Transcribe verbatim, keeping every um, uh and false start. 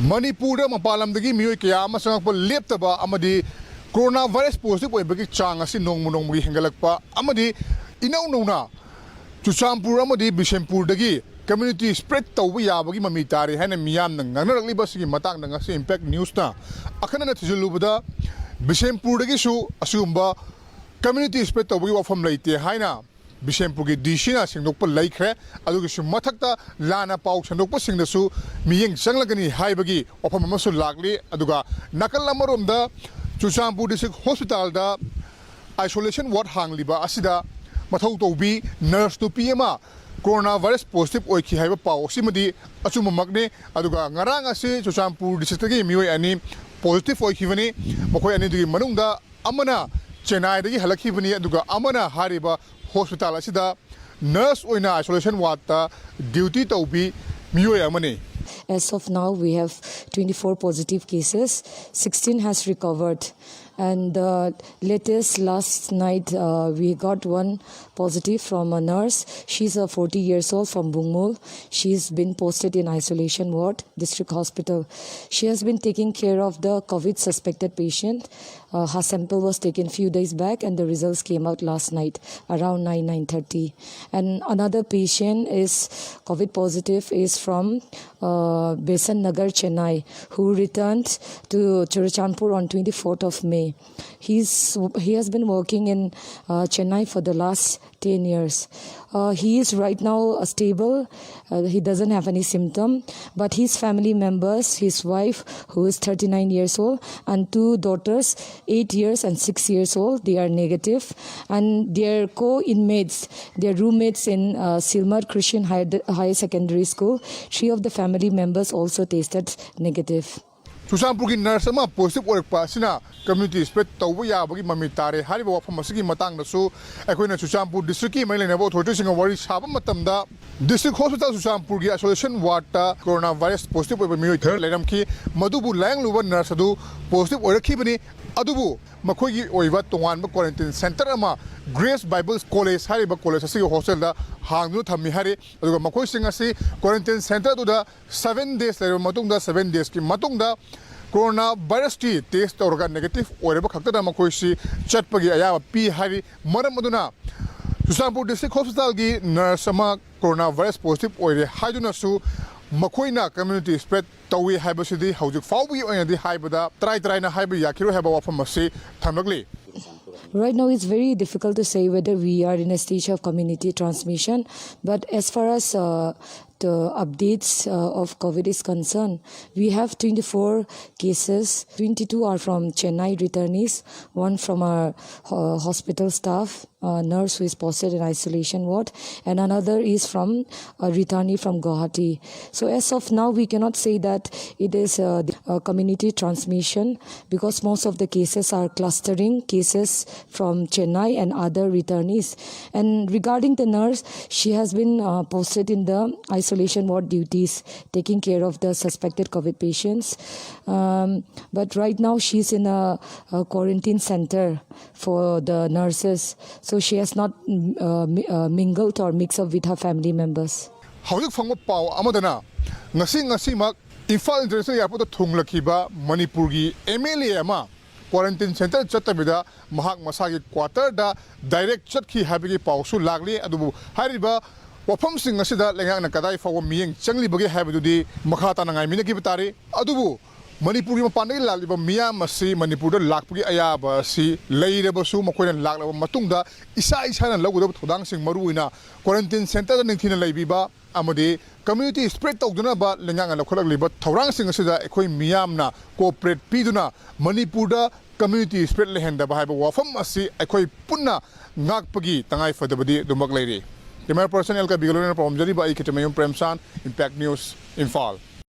ꯃꯅꯤꯄꯨꯔꯗ ꯃꯄꯥꯟ ꯂꯝꯗꯒꯤ ꯃꯤꯑꯣꯏ ꯀꯌꯥ ꯑꯃ ꯆꯪꯂꯛꯄ ꯂꯦꯞꯇꯕ ꯑꯃꯗꯤ ꯀꯣꯔꯣꯅꯥ ꯚꯥꯏꯔꯁ ꯄꯣꯖꯤꯇꯤꯚ ꯑꯣꯏꯕꯒꯤ ꯆꯥꯡ ꯑꯁꯤ ꯅꯣꯡꯃ ꯅꯣꯡꯃꯒꯤ ꯍꯦꯟꯒꯠꯂꯛꯄ ꯑꯃꯗꯤ ꯏꯅꯧ ꯅꯧꯅ ꯆꯨꯔꯆꯥꯟꯄꯨꯔ ꯑꯃꯗꯤ ꯕꯤꯁꯦꯝꯄꯨꯔꯗꯒꯤ ꯀꯝꯃ꯭ꯌꯨꯅꯤꯇꯤ ꯁ꯭ꯄ꯭ꯔꯦꯗ ꯇꯧꯕ ꯌꯥꯕꯒꯤ ꯃꯃꯤ ꯇꯥꯔꯦ ꯍꯥꯏꯅ ꯃꯤꯌꯥꯝꯅ ꯉꯥꯡꯅꯔꯛꯂꯤꯕ ꯑꯁꯤꯒꯤ ꯃꯇꯥꯡꯗ ꯉꯁꯤ ꯏꯝꯄꯦꯛ ꯅ꯭ꯌꯨꯁꯅ ꯑꯈꯟꯅꯅ ꯊꯤꯖꯤꯜꯂꯨꯕꯗ, ꯕꯤꯁꯦꯝꯄꯨꯔꯗꯒꯤꯁꯨ ꯑꯁꯤꯒꯨꯝꯕ ꯀꯝꯃ꯭ꯌꯨꯅꯤꯇꯤ ꯁ꯭ꯄ꯭ꯔꯦꯗ ꯇꯧꯕꯒꯤ ꯋꯥꯐꯝ ꯂꯩꯇꯦ ꯍꯥꯏꯅ ꯕꯤꯁꯦꯝꯄꯨꯔꯒꯤ ꯗꯤ ꯁꯤꯅ ꯁꯦꯡꯗꯣꯛꯄ ꯂꯩꯈ꯭ꯔꯦ꯫ ꯑꯗꯨꯒꯤꯁꯨ ꯃꯊꯛꯇ ꯂꯥꯟꯅ ꯄꯥꯎ ꯁꯟꯗꯣꯛꯄꯁꯤꯡꯗꯁꯨ ꯃꯤꯠꯌꯦꯡ ꯆꯪꯂꯒꯅꯤ ꯍꯥꯏꯕꯒꯤ ꯋꯥꯐꯝ ꯑꯃꯁꯨ ꯂꯥꯛꯂꯤ꯫ ꯑꯗꯨꯒ ꯅꯥꯀꯜ ꯑꯃꯔꯣꯝꯗ ꯆꯨꯔꯆꯥꯟꯄꯨꯔ ꯗꯤꯁꯇ꯭ꯔꯤꯛ ꯍꯣꯁꯄꯤꯇꯥꯜꯗ ꯑꯥꯏꯁꯣꯂꯦꯁꯟ ꯋꯥꯔꯗ ꯍꯥꯡꯂꯤꯕ ꯑꯁꯤꯗ ꯃꯊꯧ ꯇꯧꯕꯤ ꯅꯔꯁ ꯅꯨꯄꯤ ꯑꯃ ꯀꯣꯔꯣꯅꯥ ꯚꯥꯏꯔꯁ ꯄꯣꯖꯤꯇꯤꯚ ꯑꯣꯏꯈꯤ ꯍꯥꯏꯕ ꯄꯥꯎ ꯑꯁꯤꯃꯗꯤ ꯑꯆꯨꯝꯕꯃꯛꯅꯤ꯫ ꯑꯗꯨꯒ ꯉꯔꯥꯡ ꯑꯁꯤ ꯆꯨꯔꯆꯥꯟꯄꯨꯔ ꯗꯤꯁꯇ꯭ꯔꯤꯛꯇꯒꯤ ꯃꯤꯑꯣꯏ ꯑꯅꯤ ꯄꯣꯖꯤꯇꯤꯚ ꯑꯣꯏꯈꯤꯕꯅꯤ꯫ ꯃꯈꯣꯏ ꯑꯅꯤꯗꯨꯒꯤ ꯃꯅꯨꯡꯗ ꯑꯃꯅ ꯆꯦꯟꯅꯥꯏꯗꯒꯤ ꯍꯜꯂꯛꯈꯤꯕꯅꯤ, ꯑꯗꯨꯒ ꯑꯃꯅ ꯍꯥꯏꯔꯤꯕ ꯍꯣꯁꯄꯤꯇꯥꯜ ꯑꯁꯤꯗ ꯅꯔꯁ ꯑꯣꯏꯅ ꯑꯥꯏꯁꯣꯂꯦꯁꯟ ꯋꯥꯔꯗꯇ ꯗ꯭ꯌꯨꯇꯤ ꯇꯧꯕꯤ ꯃꯤꯑꯣꯏ ꯑꯃꯅꯤ꯫ As of now, we have twenty-four positive cases, sixteen has recovered. And the latest last night, uh, we got one positive from a nurse. She's a forty years old from Bungmul. She's been posted in isolation ward, district hospital. She has been taking care of the COVID suspected patient. Uh, her sample was taken few days back, and the results came out last night around nine, nine thirty. And another patient is COVID positive, is from uh, Besan Nagar, Chennai, who returned to Churachandpur on twenty-fourth of May. He's, he has been working in uh, Chennai for the last ten years. Uh, he is right now uh, stable. Uh, he doesn't have any symptom, but his family members, his wife, who is thirty-nine years old, and two daughters, eight years and six years old, they are negative. And their co-inmates, their roommates in uh, Silmar Christian Higher, Higher Secondary School, three of the family members also tested negative. ꯆꯨꯔꯆꯥꯟꯄꯨꯔꯒꯤ nurse ꯑꯃ positive ꯑꯣꯏꯔꯛꯄ ꯑꯁꯤꯅ community spread ꯇꯧꯕ ꯌꯥꯕꯒꯤ ꯃꯃꯤ ꯇꯥꯔꯦ ꯍꯥꯏꯔꯤꯕ ꯋꯥꯐꯝ ꯑꯁꯤꯒꯤ ꯃꯇꯥꯡꯗꯁꯨ ꯑꯩꯈꯣꯏꯅ ꯆꯨꯔꯆꯥꯟꯄꯨꯔ ꯗꯤꯁꯇ꯭ꯔꯤꯛꯀꯤ ꯃꯔꯤ ꯂꯩꯅꯕ ꯑꯣꯊꯣꯔꯤꯇꯤꯁꯤꯡꯒ ꯋꯥꯔꯤ ꯁꯥꯕ ꯃꯇꯝꯗ, ꯗꯤꯁꯇ꯭ꯔꯤꯛ ꯍꯣꯁꯄꯤꯇꯥꯜ ꯆꯨꯔꯆꯥꯟꯄꯨꯔꯒꯤ ꯑꯥꯏꯁꯣꯂꯦꯁꯟ ꯋꯥꯔꯗꯇ ꯀꯣꯔꯣꯅꯥ ꯚꯥꯏꯔꯁ ꯄꯣꯖꯤꯇꯤꯚ ꯑꯣꯏꯕ ꯃꯤꯑꯣꯏ ꯈꯔ ꯂꯩꯔꯝꯈꯤ꯫ ꯃꯗꯨꯕꯨ ꯂꯥꯌꯦꯡꯂꯨꯕ ꯅꯔꯁ ꯑꯗꯨ ꯄꯣꯖꯤꯇꯤꯚ ꯑꯣꯏꯔꯛꯈꯤꯕꯅꯤ꯫ ꯑꯗꯨꯕꯨ ꯃꯈꯣꯏꯒꯤ ꯑꯣꯏꯕ ꯇꯣꯉꯥꯟꯕ quarantine centre ꯑꯃ Grace Bible College ꯍꯥꯏꯔꯤꯕ college ꯑꯁꯤꯒꯤ hostelꯗ ꯍꯥꯡꯗꯨꯅ ꯊꯝꯃꯤ ꯍꯥꯏꯔꯤ꯫ ꯑꯗꯨꯒ ꯃꯈꯣꯏꯁꯤꯡ ꯑꯁꯤ quarantine centre ꯑꯗꯨꯗ seven days ꯂꯩꯔꯕ ꯃꯇꯨꯡꯗ, seven daysꯀꯤ ꯃꯇꯨꯡꯗ corona virusꯀꯤ test ꯇꯧꯔꯒ negative ꯑꯣꯏꯔꯕ ꯈꯛꯇꯗ ꯃꯈꯣꯏꯁꯤ ꯆꯠꯄꯒꯤ ꯑꯌꯥꯕ ꯄꯤ ꯍꯥꯏꯔꯤ꯫ ꯃꯔꯝ ꯑꯗꯨꯅ ꯆꯨꯔꯆꯥꯟꯄꯨꯔ district hospitalꯒꯤ nurse ꯑꯃ corona virus positive ꯑꯣꯏꯔꯦ ꯍꯥꯏꯗꯨꯅꯁꯨ ꯃꯈꯣꯏꯅ community spread ꯇꯧꯏ ꯍꯥꯏꯕꯁꯤꯗꯤ ꯍꯧꯖꯤꯛ ꯐꯥꯎꯕꯒꯤ ꯑꯣꯏꯅꯗꯤ ꯍꯥꯏꯕꯗ ꯇꯔꯥꯏ ꯇꯔꯥꯏꯅ ꯍꯥꯏꯕ ꯌꯥꯈꯤꯔꯣꯏ ꯍꯥꯏꯕ ꯋꯥꯐꯝ ꯑꯁꯤ ꯊꯝꯂꯛꯂꯤ꯫ Right now, it's very difficult to say whether we are in a stage of community transmission, but as far as uh, the updates uh, of COVID is concerned, we have twenty-four cases. Twenty-two are from Chennai returnees, one from our uh, hospital staff, a nurse who is posted in isolation ward, and another is from a returnee from Guwahati. So as of now, we cannot say that it is a, a community transmission because most of the cases are clustering cases from Chennai and other returnees. And regarding the nurse, she has been uh, posted in the isolation ward duties, taking care of the suspected COVID patients. Um, but right now, she's in a, a quarantine center for the nurses. So she has not mm, uh, mi- uh, mingled or mixed up with her family members. ꯍꯧꯖꯤꯛ ꯐꯪꯕ ꯄꯥꯎ ꯑꯃꯗꯅ ꯉꯁꯤ ꯉꯁꯤꯃꯛ Imphal International Airportꯇ ꯊꯨꯡꯂꯛꯈꯤꯕ ꯃꯅꯤꯄꯨꯔꯒꯤ MLA ꯑꯃ quarantine centre ꯆꯠꯇꯕꯤꯗ ꯃꯍꯥꯛ ꯃꯁꯥꯒꯤ quarterꯗ direct ꯆꯠꯈꯤ ꯍꯥꯏꯕꯒꯤ ꯄꯥꯎꯁꯨ ꯂꯥꯛꯂꯤ꯫ ꯑꯗꯨꯕꯨ ꯍꯥꯏꯔꯤꯕ ꯋꯥꯐꯝꯁꯤꯡ ꯑꯁꯤꯗ ꯂꯩꯉꯥꯛꯅ ꯀꯗꯥꯏ ꯐꯥꯎꯕ ꯃꯤꯠꯌꯦꯡ ꯆꯪꯂꯤꯕꯒꯦ ꯍꯥꯏꯕꯗꯨꯗꯤ ꯃꯈꯥ ꯇꯥꯅ ꯉꯥꯏꯃꯤꯟꯅꯈꯤꯕ ꯇꯥꯔꯤ꯫ ꯑꯗꯨꯕꯨ ꯃꯅꯤꯄꯨꯔꯒꯤ ꯃꯄꯥꯟꯗꯒꯤ ꯂꯥꯛꯂꯤꯕ ꯃꯤꯌꯥꯝ ꯑꯁꯤ ꯃꯅꯤꯄꯨꯔꯗ ꯂꯥꯛꯄꯒꯤ ꯑꯌꯥꯕ ꯑꯁꯤ ꯂꯩꯔꯕꯁꯨ ꯃꯈꯣꯏꯅ ꯂꯥꯛꯂꯕ ꯃꯇꯨꯡꯗ ꯏꯁꯥ ꯏꯁꯥꯅ ꯂꯧꯒꯗꯕ ꯊꯧꯗꯥꯡꯁꯤꯡ, ꯃꯔꯨꯑꯣꯏꯅ quarantine centreꯗ ꯅꯤꯡꯊꯤꯅ ꯂꯩꯕꯤꯕ ꯑꯃꯗꯤ community spread ꯇꯧꯗꯅꯕ ꯂꯩꯉꯥꯛꯅ ꯂꯧꯈꯠꯂꯛꯂꯤꯕ ꯊꯧꯔꯥꯡꯁꯤꯡ ꯑꯁꯤꯗ ꯑꯩꯈꯣꯏ ꯃꯤꯌꯥꯝꯅ cooperate ꯄꯤꯗꯨꯅ ꯃꯅꯤꯄꯨꯔꯗ community spread ꯂꯩꯍꯟꯗꯕ ꯍꯥꯏꯕ ꯋꯥꯐꯝ ꯑꯁꯤ ꯑꯩꯈꯣꯏ ꯄꯨꯟꯅ ꯉꯥꯛꯄꯒꯤ ꯇꯉꯥꯏ ꯐꯗꯕꯗꯤ ꯑꯗꯨꯃꯛ ꯂꯩꯔꯤ꯫ Camera person L K Bꯒ ꯂꯣꯏꯅꯅ ꯄꯥꯎꯔꯝꯖꯔꯤꯕ ꯑꯩ ꯈꯦꯇ꯭ꯔꯤꯃꯌꯨꯝ ꯄ꯭ꯔꯦꯝꯆꯥꯟ, Impact News, ꯏꯝꯐꯥꯜ꯫